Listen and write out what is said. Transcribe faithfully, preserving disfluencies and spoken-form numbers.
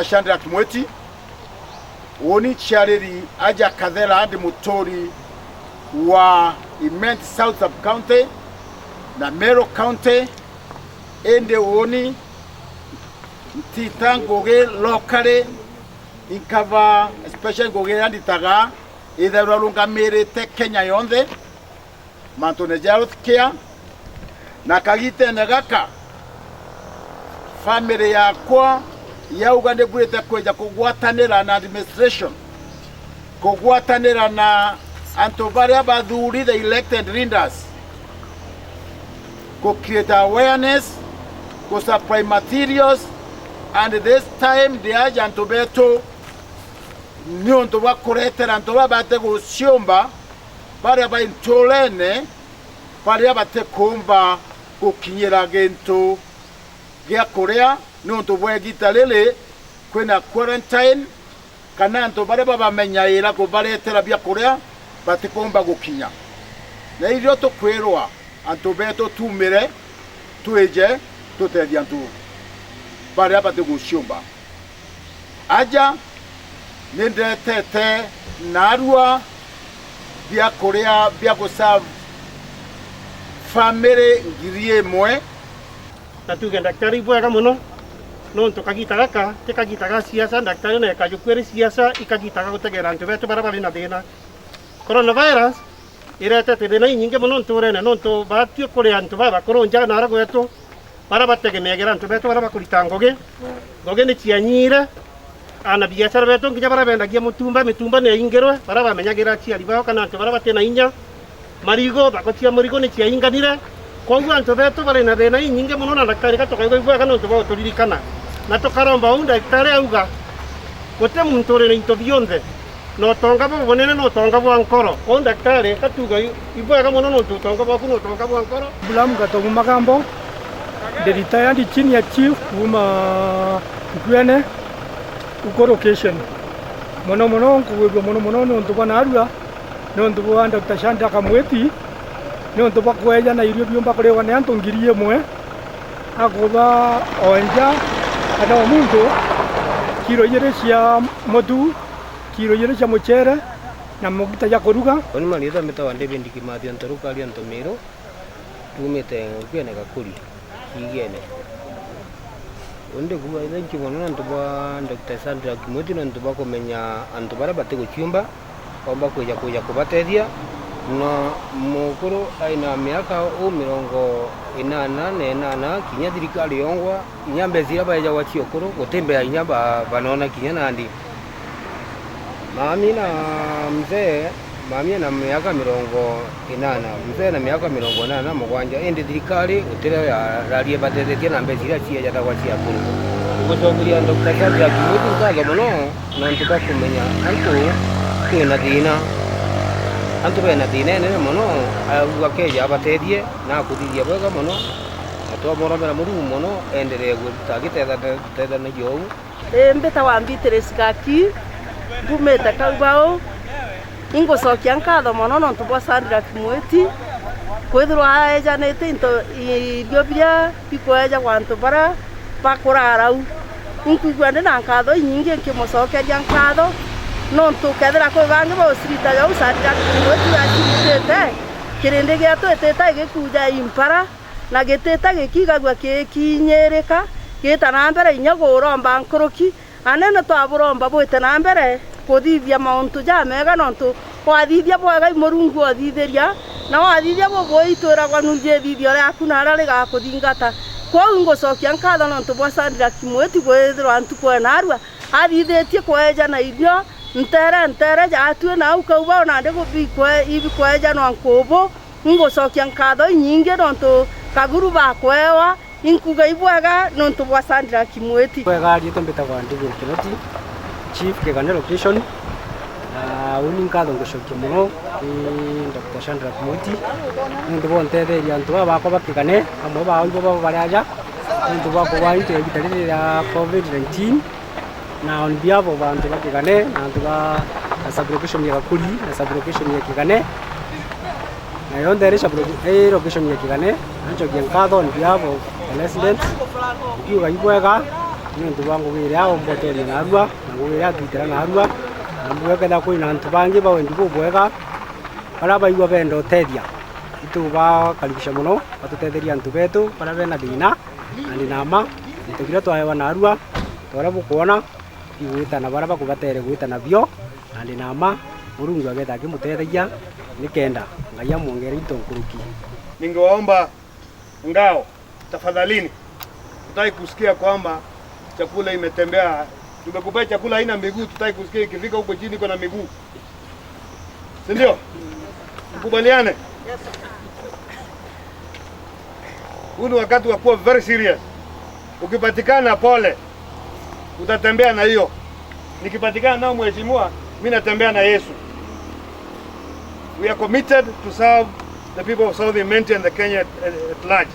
Shadrack Mwiti. Uuni nciariri aja Kathera, ndi muturi wa Imenti South Sub County na Meru County, indi uuni ntita ngugi locally, inkava special ngugi iria nditaga ithairwa rungamirite Kenya yonthe. Mantune ja health care, na kagitene gaka, family yakwa yauga ndigwirite kwija kugwatanira na administration, kugwatanira na antu baria bathuri, the elected leaders, ku create awareness, ku supply materials, and this time ndiaja antu betu niuntu bwa kuretera antu baria bati guciumba, baria bai nturene, baria batikumba gukinyira gintu gia kuria, niuntu bwa igita riri kwina quarantine, kana antu baria babamenyaira kubaretera bia kuria batikumba gukinya. Na irio tukwirwa antu betu tumire twije tutethia antu baria bati guciumba. Aja ni ndetete narua bia kuria bia guserve family ngiri imwe. Na tuge ndagitari ibwega mono, nontu kagita gaka ti kagita ga siasa, ndagitari na ekajukua ri siasa, i kagita ga gutegera antu betu baria bari na thina. Coronavirus iretete thina inyingi mono nturene, nontu batwi kuri antu babakuru nja nara gwetu, baria bategemeagira antu betu baria bakurita ngugi. Ngugi ni cianyire, ana biashara betu nginya baria bendagia mutumba, mitumba ni yaingirwe, baria bamenyagira aciari bao kana antu baria bati na inya. Marigo, thako cia marigo ni ciainganire. Kwoguo antu betu bari na thina inyingi mono, na ndagitari gatukaigua ibwega nontu bwa guturirikana. Na tukaromba uu ndagitari auga, guti muntu uri na into bionthe, na utonga bubunene ni utonga bwa nkoro. Kwou ndagitari, gatuga ibwega mono nontu utonga bwaku ni utonga bwa nkoro. Bulamu Gatomu Magambo, ndi retired junior chief kuuma Nkuene, Ukuru location. Mono mono nkugwirua mono mono niuntu bwa narua, niuntu bwa Doctor Shadrack Mwiti, niuntu bwa kweja na irio biumba kuriwa ni antu ngiri imwe, akuba o nja kana o muntu kiro ijiri cia mutu, kiro ijiri cia mucere na maguta ja kuruga. Uni mariitwa mbitagwa David Kimathi, Ntorukari, Ntomiru. Tuumite Nkuene Gakuri, Kiigene. Uni ndikuuga thank you mono nontu bwa Doctor Shadrack Mwiti nontu bwa kumenya antu baria batiguciumba, oomba kwija, kwija kubatethia. Na mukuru aina miaka uu mirongo inana na inana, kinya thirikari yongwa, inya mbeca iria baejagwa cia ukuru, guti mbea inya ba-, banona kinya nandi. Mami na mzee, mami ena miaka mirongo inana, mzee ena miaka mirongo inana na mugwanja, indi thirikari gutiria yararie batethetie na mbeca iria ciejatagwa cia akuru. Ngucokeria Doctor Shadrack Mwiti nkatho mono nontu bwa kumenya antu twina thina. Antu bena thina inene mono, au akeja abatethie na akuthithia bwega mono, na twamuromera Murungu mono, endelee guta agitethanagia uu. Ii, mbitagwa Beatrice Gaki, mbumite Kaubau. Ingucokia nkatho mono nontu bwa Shadrack Mwiti, kwithirwa aejanite into, i-, irio biria bikweejagwa antu baria bakurara u. Inkwigua ndi na nkatho inyingi nkimucokeria nkatho, nontu kethira kwi bangi baucirita jau Shadrack Mwiti aciritite, kirindi gietu itita igikuja i mpara, na gitita gikigagua kikinyirika, gita na mbere inya guromba nkuruki. Anene twaburomba bwite na mbere kuthithia mauntu jamega, nontu wathithia bwega i Murungu othithiria, na wathithia bubui itwiragwa nunjia ithithio riaku naria rigakuthingata. Kwou ngucokia nkatho nontu bwa Shadrack Mwiti kwithirwa ntuku enarua athithitie kweejana irio ntere ntere jatue nau Kaubau nandi bikwe-, ibikweejanwa nkubu. Ingucokia nkatho inyingi nontu kaguru bakweewa, inkuga ibwega nontu bwa Shadrack Mwiti. Bwega, riitwa mbitagwa David Kinoti, Chief Kigane Location. Na uni nkatho ngucokia mono kwi Doctor Shadrack Mwiti nontu bwa untetheria antu baba bakwa ba Kigane, amwe bao ibo baba bari aja, nontu bwa kuba into ya igita riri ria covid nineteen. Na on behalf of antu ba Kigane, na antu ba, na sub-location ya Gakuri, na sub-location ya Kigane, na yonthe iri sub-, iri location ya Kigane, nancokia nkatho on behalf of the residents, nkiuga ibwega, niuntu bwa ngugi iria aomba uteethia naarua, na ngugi iria atwitira naarua, na mbuga kethira kwina antu bangi ba wendi bubwega, baria baigua benda utethia, itubakaribisha mono, batutetherie antu betu baria bena thina, na ndi na mma, into biria twaewa naarua, ta uria bukwona, bigwita na baria bakubatere gwita nabio, na ndi na mma, Murungu ageeta akimuteethagia, nikenda Ngai amwongere into nkuruki. Ningewaomba ngao, tafadhalini, tutaki kusikia kwamba chakula imetembea, tumekupea chakula haina miguu, tutaki kusikia ikifika huko chini iko na miguu. Si ndio? Tukubaliane? Huu ni wakati wa kuwa very serious. Ukipatikana pole, utatembea na hiyo. Nikipatikana nao mheshimiwa, mi natembea na Yesu. We are committed to serve the people of South Imenti and the Kenya at, at large.